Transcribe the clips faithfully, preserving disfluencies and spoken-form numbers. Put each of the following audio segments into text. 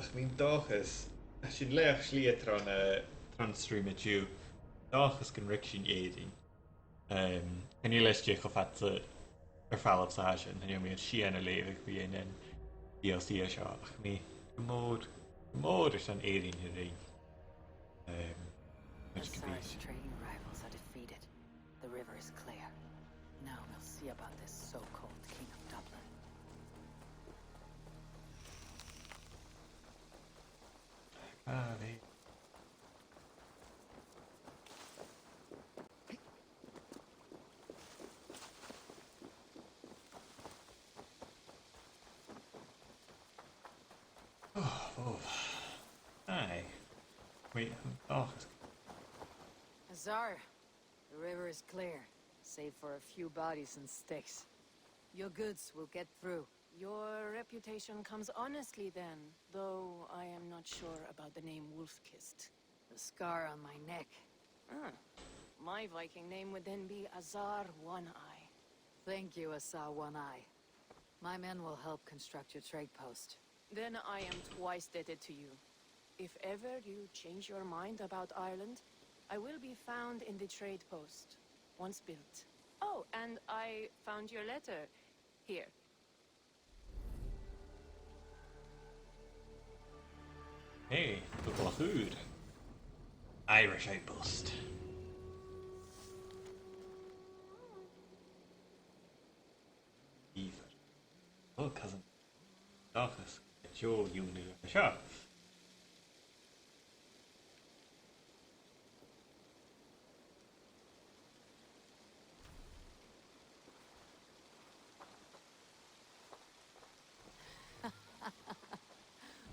Ach tha mi an dòchas, tha sinn a' leum slighe tron, eh, tron stream an-diugh. Dòchas gun ruig sinn Èirinn. Em, chan eil fhios dè cho fada 's a tha air falbh às a sin, chan eil mi air sìon a leughadh mu dheidhinn an D L C seo, ach tha mi gu mòr, gu mòr airson Èirinn a ruighinn. Em, which could be Asar's trading rivals are defeated. The river is clear. Now we'll see about this so-called King of Dublin. Ah, they Oh, oh. Aye. Wait, oh, Asar, the river is clear, save for a few bodies and sticks. Your goods will get through. Your reputation comes honestly then, though I am not sure about the name Wolfkist. The scar on my neck. Ah. My Viking name would then be Asar One Eye. Thank you, Asar One Eye. My men will help construct your trade post. Then I am twice indebted to you. If ever you change your mind about Ireland, I will be found in the trade post, once built. Oh, and I found your letter. Here. Hey, look who's here. Irish outpost. Eivor. Oh, cousin. Dòchas gun deach an-diugh an seo.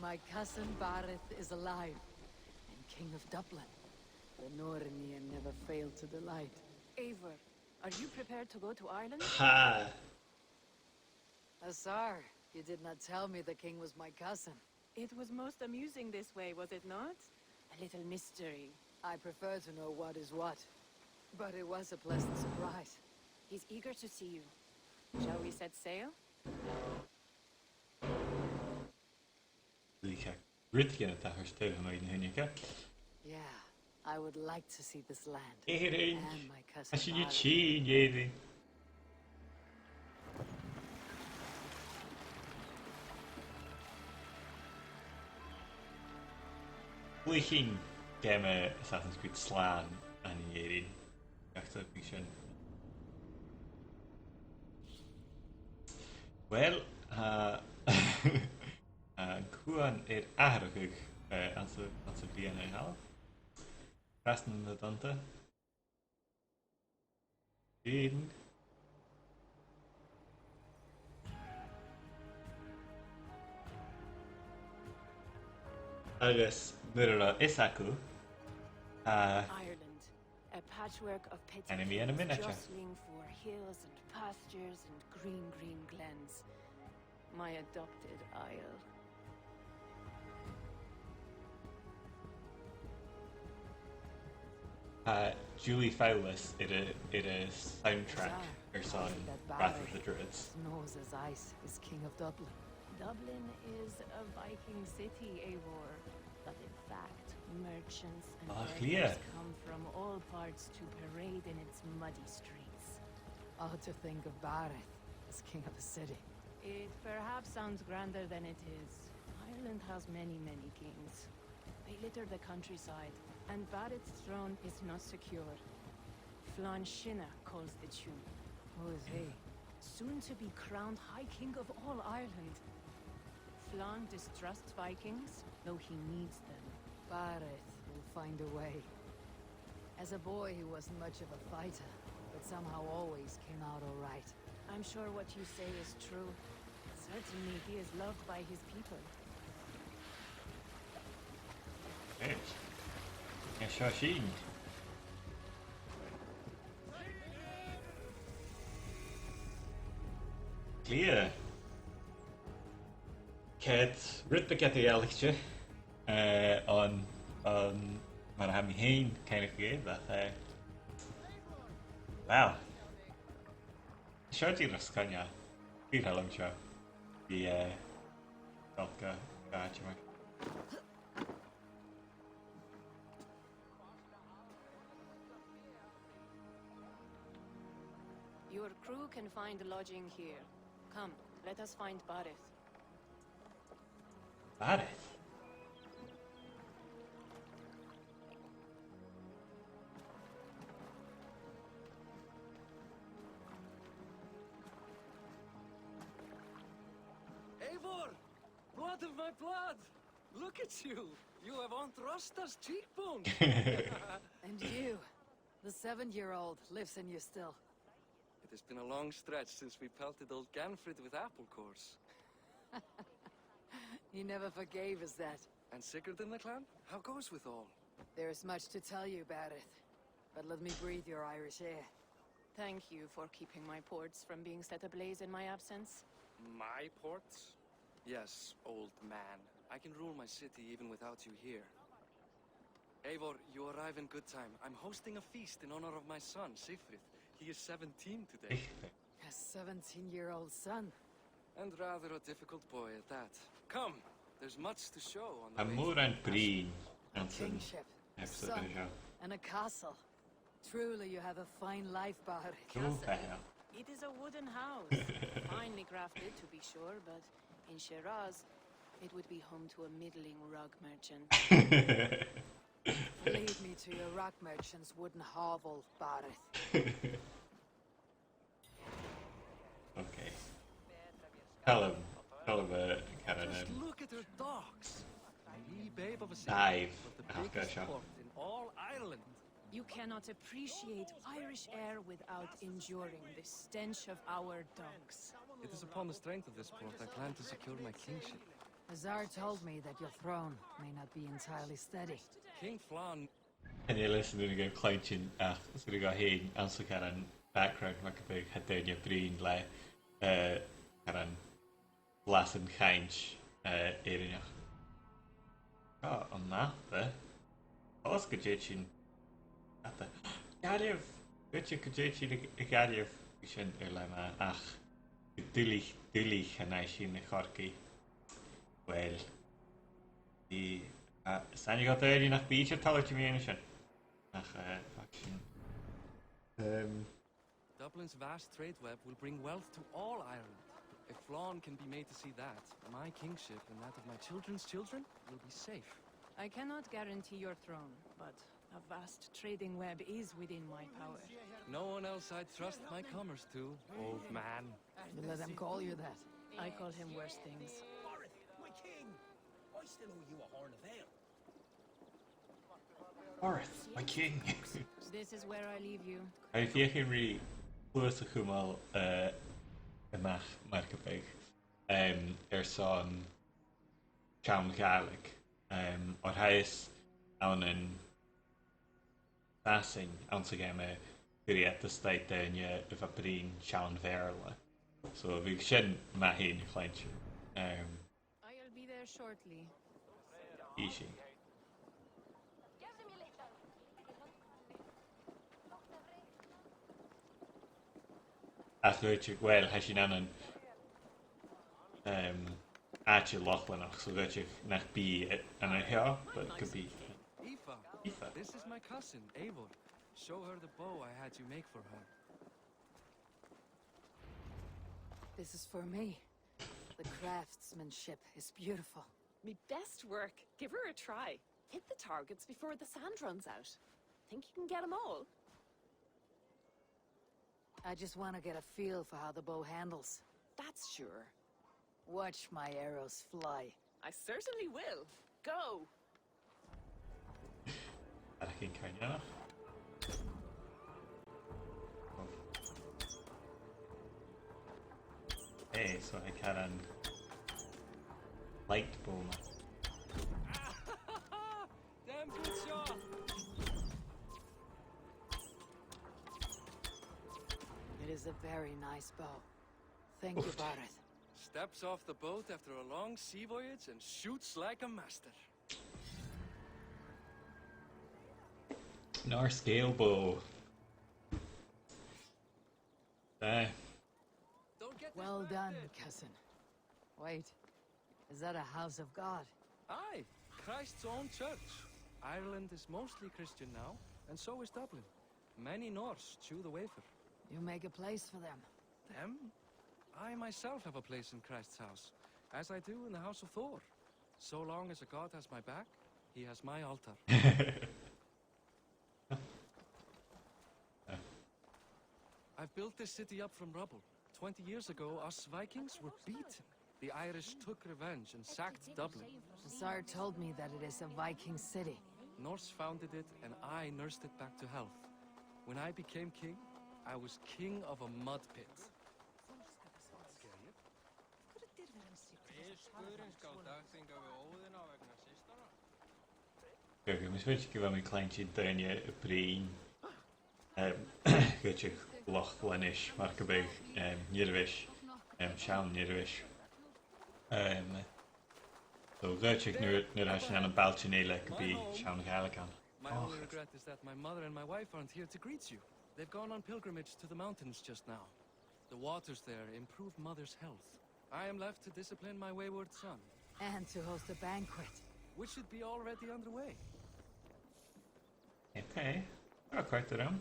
My cousin Bareth is alive, and King of Dublin. The Norni never fail to delight. Eivor, are you prepared to go to Ireland? Ha! Asar, you did not tell me the king was my cousin. It was most amusing this way, was it not? A little mystery. I prefer to know what is what, but it was a pleasant surprise. He's eager to see you. Shall we set sail? Like, rudeigin a tha a' tachairt an-dràsta, a Mhòrag. Yeah, I would like to see this land. Èirinn. And my cousin Bareth. Tha sinn a' tighinn, Èirinn. Cluichinn geama Assassin's Creed Slàn ann an Èirinn. Ach tha mi sin. Well, uh, uh, cuan air atharrachadh, uh, anns a', anns a' bhliadhna a dh'fhalbh. Trasna na dtonnta. Sin. Agus nuair a bhios fios agaibh, uh, Ireland, a patchwork of petty kingdoms jostling for hills and pastures and green, green glens. My adopted isle. Uh, Julie Fowlis air a, air a soundtrack airson Wrath of the Druids. Snows as ice is King of Dublin. Dublin is a Viking city, Eivor, but in fact, merchants and traders come from all parts to parade in its muddy streets. Odd to think of Bareth as king of a city. It perhaps sounds grander than it is. Ireland has many, many kings. They litter the countryside, and Bareth's throne is not secure. Flann Sinna calls the tune. Who is he? Soon to be crowned High King of all Ireland. Flann distrusts Vikings, though he needs them. Bareth will find a way. As a boy, he wasn't much of a fighter, but somehow always came out all right. I'm sure what you say is true. Certainly, he is loved by his people. Right. An seo sinn. Clear. Ceud rud beag eadar-dhealaichte, eh, on, on mar a tha mi fhèin a' cuimhneachadh, ach, eh, wow. Seo dìreach sgoinneil. Fìor thoil leam seo. Bidh, eh, dol gu, gu àite mar. The crew can find lodging here. Come, let us find Barid. Barid? Eivor! Blood of my blood! Look at you! You have Aunt Rosta's cheekbone! And you, the seven-year-old, lives in you still. It has been a long stretch since we pelted old Ganfrid with apple cores. He never forgave us that. And Sigurd and the clan? How goes with all? There is much to tell you, Barid, but let me breathe your Irish air. Thank you for keeping my ports from being set ablaze in my absence. My ports? Yes, old man. I can rule my city even without you here. Eivor, you arrive in good time. I'm hosting a feast in honor of my son, Sifrith. He is seventeen today. A seventeen-year-old son. And rather a difficult boy at that. Come, there's much to show on the way to Asgard. Tha mòran brìgh anns an episode seo. A mòran brìgh. A son and a castle. Truly you have a fine life, Barid. It is a wooden house. Finely crafted, to be sure, but in Shiraz, it would be home to a middling rug merchant. Lead me to your rug merchant's wooden hovel, Barid. Okay. Callum, Callum, uh, Karen, just um, look at her docks. A wee babe of a city, dive, but the biggest port in all Ireland. You cannot appreciate Irish air without enduring the stench of our docks. It is upon the strength of this port I plan to secure my kingship. Azar told me that your throne may not be entirely steady. King Flann Chan eil fhios an urrainn dhuinn cluinntinn ach 's urrainn dhomh fhèin anns a' Charan background, mar gum biodh, tha daoine a' bruidhinn le, eh, Charan Glas an Chainnt, eh, Èireannach. Seo am mapa. Tòisichidh sinn. Ata. Gaillimh! Tòisichidh sinn a' Ghaillimh. Bidh sin uile math ach duilich, duilich an aghaidh sin a Chorcaigh. Well, bidh, a, 's aithne dhomh daoine nach bi idir toilichte mu dheidhinn sin. Ach, eh, feuch sinn. Ehm. Dublin's vast trade web will bring wealth to all Ireland. If Flann can be made to see that, my kingship and that of my children's children will be safe. I cannot guarantee your throne, but a vast trading web is within my power. No one else I'd trust my commerce to, old man. You let them call you that. I call him worse things. Barid, my king! I still owe you a horn of ale. Barid, my king! This is where I leave you. Tha mi a' feuchainn ri cluas a chumail, eh, a-mach mar gum biodh, em, airson seann Ghàidhlig. Em, oir tha fhios ann an Sasainn anns a' gheama, chuireadh iad a-staigh daoine a bha a' bruidhinn seann Bheurla. So, bhiodh sin math fhèin a chluinntinn. Em, I'll be there shortly. Easy. Ach, well, tha sinn ann an, um, àite Lochlannach, so 's dòcha nach bi e ann a sheo, but it could be. Aoife, Aoife. This is my cousin, Eivor. Show her the bow I had you make for her. This is for me. The craftsmanship is beautiful. Me best work. Give her a try. Hit the targets before the sand runs out. Think you can get 'em all? I just want to get a feel for how the bow handles. That's sure. Watch my arrows fly. I certainly will. Go! Air a' chinn càineadh. Hey, so I can light bow. Damn good shot! It is a very nice bow. Thank you, Barid. Steps off the boat after a long sea voyage and shoots like a master. An àrd-sgeul bò. Eh. Well done, cousin. Wait, is that a house of God? Aye, Christ's own church. Ireland is mostly Christian now, and so is Dublin. Many Norse chew the wafer. You make a place for them. Them? I myself have a place in Christ's house, as I do in the house of Thor. So long as a god has my back, he has my altar. I've built this city up from rubble. Twenty years ago, us Vikings were beaten. The Irish took revenge and sacked Dublin. Lazar told me that it is a Viking city. Norse founded it, and I nursed it back to health. When I became king, I was king of a mud pit. Agus, mas fhìor, gu bheil mi a' cluinntinn daoine a' bruidhinn, em, gu ruige Lochlannais, mar gum biodh, em, Nirvish, em, seann Nirvish. Em, so, gu ruige nuair, nuair a tha sinn ann am bailtean eile gum bi seann Ghàidhlig ann. My only regret is that my mother and my wife aren't here to greet you. They've gone on pilgrimage to the mountains just now. The waters there improve mother's health. I am left to discipline my wayward son. And to host a banquet. Which should be already underway. Okay. Gu ceart, a Dhòmhnaill.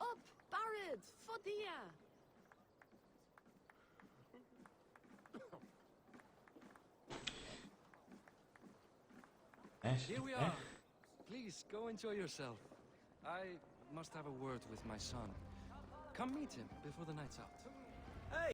Up, Barad, fo dhia! Here we are. Please, go enjoy yourself. I must have a word with my son. Come meet him before the night's out.